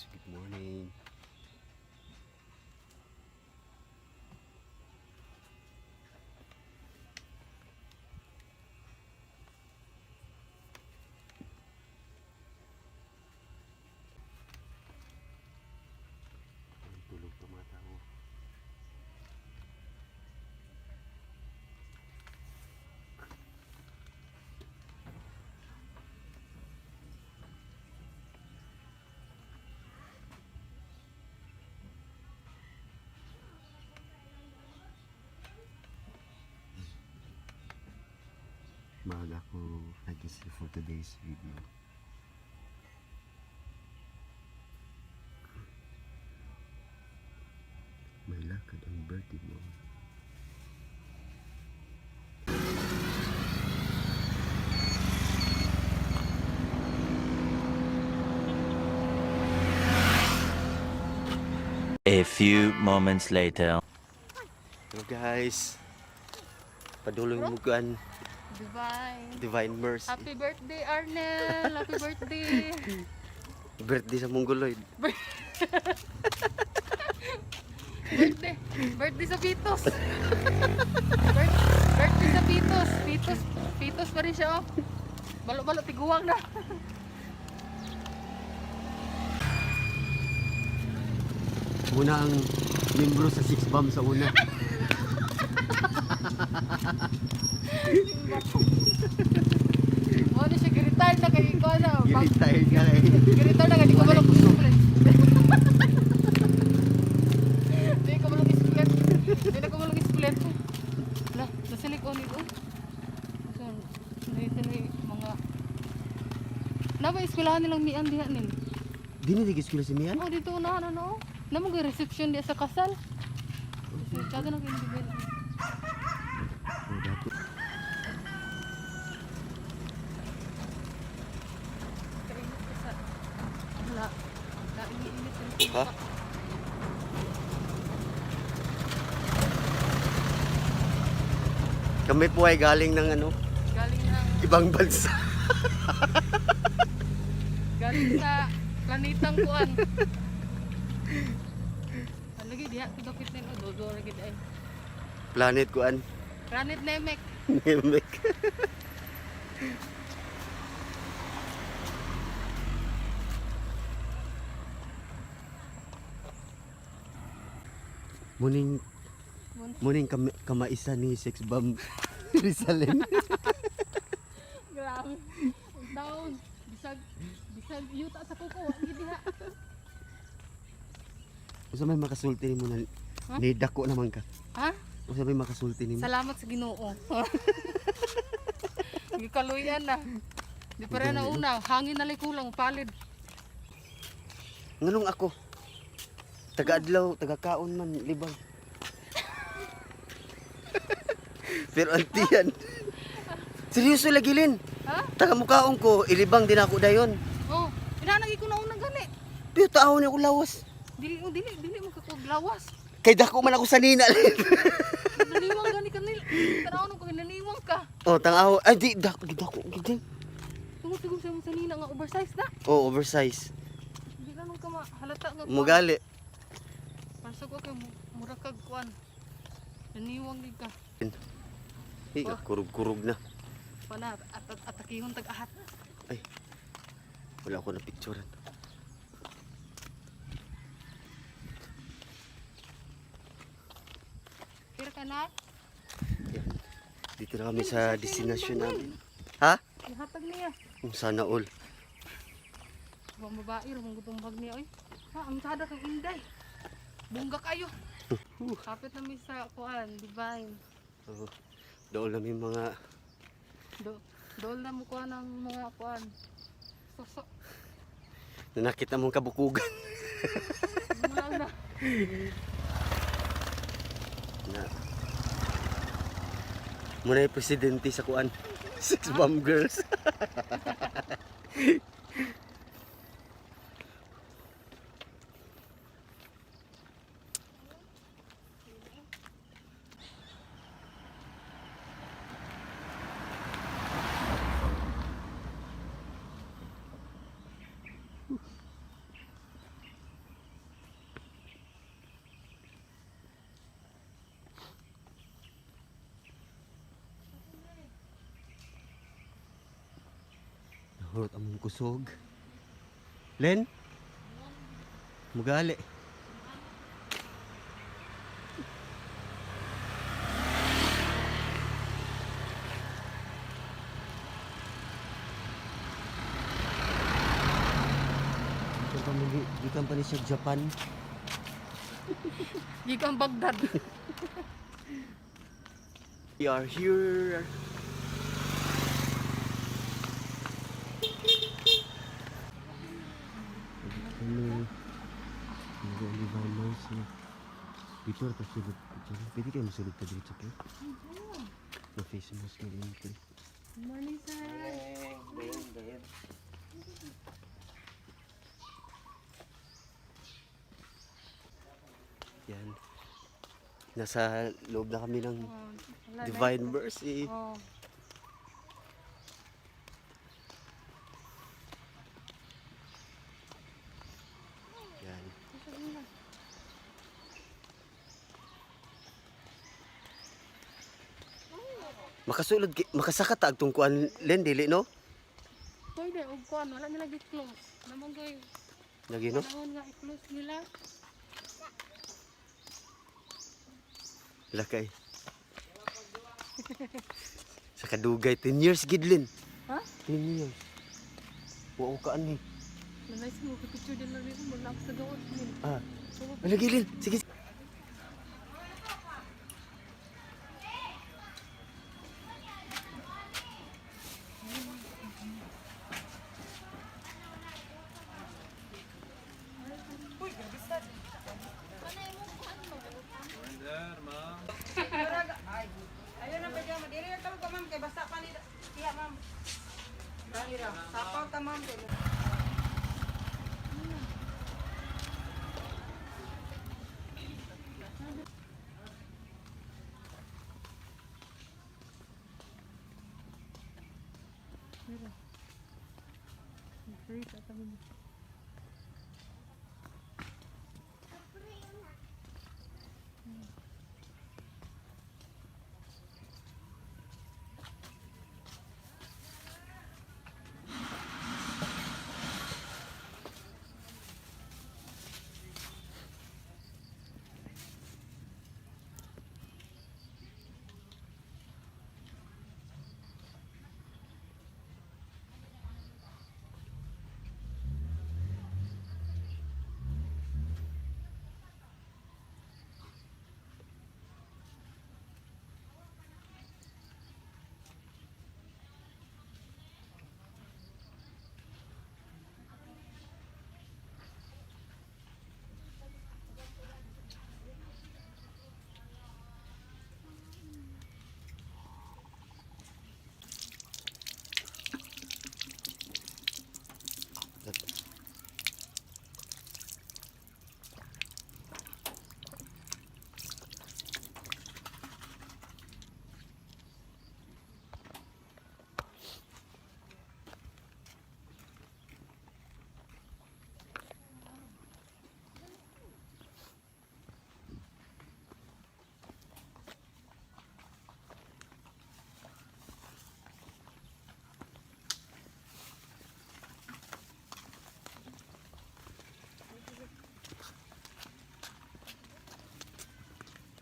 Guys. Good morning. Ay, tulog pa mga tao. Maaga ako nagising for today's video. May lakad ang birthday mo. A few moments later. Hello guys. Paduloy mo kuan Divine. Divine Mercy. Happy birthday, Arnel! Happy birthday! Birthday sa Mongoloid. Birthday! Birthday sa Pitos! Birthday sa Pitos! Pitos! Pitos pa rin siya, oh. Balo-balo, tiguang na. Muna ang membro sa Six Bomb sa una. Mo na siya, gi-retire na kay ko na. Gi-retired ka eh. Gi-retire na kay di ko Walay balong kusog. split. Di ko balong split. Di na ko balong split. Lah, nasa likod nito. So, hindi mga Naba eskwelahan nilang mian diha nin. Dini di eskwela si Mian? Oh, dito na ano no. Namo gyud reception diha sa kasal. Kasi na kayo bibili. Oh, dati. Kainit ka sa wala. Naiinit yung Ha? Kami po ay galing ng ano, Galing ng ibang bansa. Galing sa planetang kuan. Lagi diha tudokit nin o dodo lagi diha. Planet kuan. Planet Namek. Namek. Muning muning kamaisa ni Sex Bomb Rizalin. Grabe. Ang taon bisag bisag yuta sa kuko wa gid diha. Usa may makasulti nimo na Ha? ni dako naman ka. Ha? Usa may makasulti nimo. Salamat sa Ginoo. Gikaluyan na. Di pa rin na una, hangin na lang kulang palid. Nganong ako? Taga-adlaw, taga-kaon man, libang. Pero antiyan. Seryoso lagi Lin. Ha? Taga mukaon ko, ilibang din ako dayon. Oh, inanagi ko na unang gani. Pero taon ako lawas. Dili dili dili mo kakog lawas. Kay dako man ako sa nina Lin. Naniwang gani kanil. Tanaw nung kung naniwang ka. Oh, tangaw. Ay di dako, di dako gid. Tungod siguro sa mong sanina nga oversize na. Oh, oversize. Di ka nung kama halata nga. kuwan. Mugali. Para sa ko kay mura kag kuan. Naniwang gid ka. Hey, kurug-kurug na. Wala at, at atakihon tag ahat. Ay. Wala ako na picturean. Pira ka na. Yan. Dito na kami sa destination namin. Ha? Ihatag niya. Oh, sana all. Ibang babae ra mong gutumbag niya oy. Ha, ang sada kang inday. Bungga kayo. Kapit na mi sa kuan, divine. Oh, doon namin mga Do dool na mo kuan ang mga kuan. Suso. na nakita mong kabukugan. Wala na. Na. Muna yung presidente sa kuan. Six bomb girls. Burot among kusog. Len? Mugali. Gikan pa gikan pa ni siya Japan. Gikan Baghdad. We are here. Kami. Hindi Divine Mercy. Dito ra pasulod. Pwede kayo masulod pa dito pa. Na face mask na entry. Good morning, sir. Yan. Nasa loob na kami ng Oh, wala na. Divine Mercy. Oh. Yan. Makasulod makasaka ta agtong kuan Len, dili no? Pwede, og kuan, wala nila gi-close. Namang gay, Lagi no? panahon nga i-close nila. Lakay. Sa kadugay 10 years gidlin. Ha? 10 years. Wa ko kaan ni. Lanay sa mga picture din lang dito, muna ako sa gawas nila. Ah. Lagi Lin. Sige. Ayun ang pajama. Dili na tawag ka ma'am kay basta pa ni siya ma'am. Dali ra. Sapaw ta ma'am kay.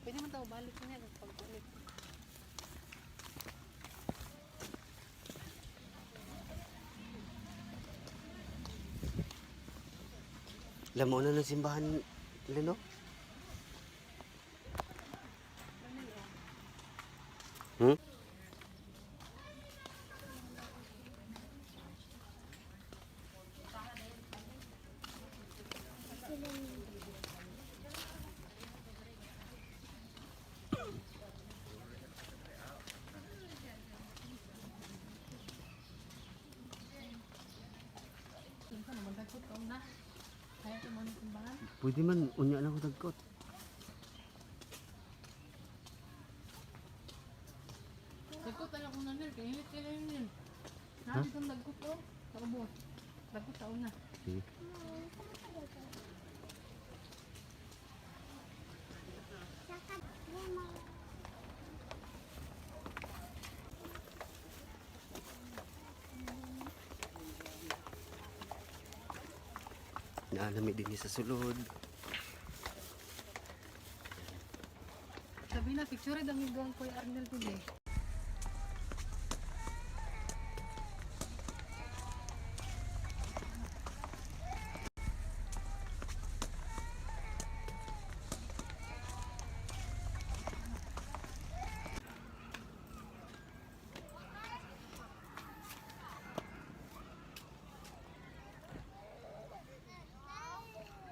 Pwede man daw balik niya pag-ulit. Alam mo na ng simbahan Len no? Kinsa naman dagkot ka na. Kaya ka mo ng simbahan. Pwede man unya na ko tagkot. Dagkot na lang na nil, kay init kay nil. Nandito ang dagkot oh. Sa ubos. Dagkot sa una. Sige. Naalami din sa sulod. Sabi na, picture dami doon ko Arnel today.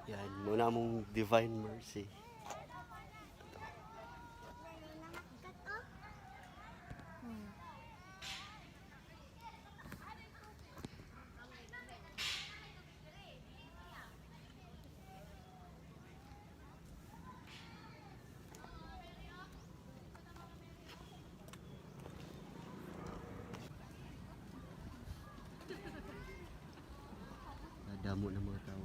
Yan, muna mong Divine Mercy. Damo ng mga tao.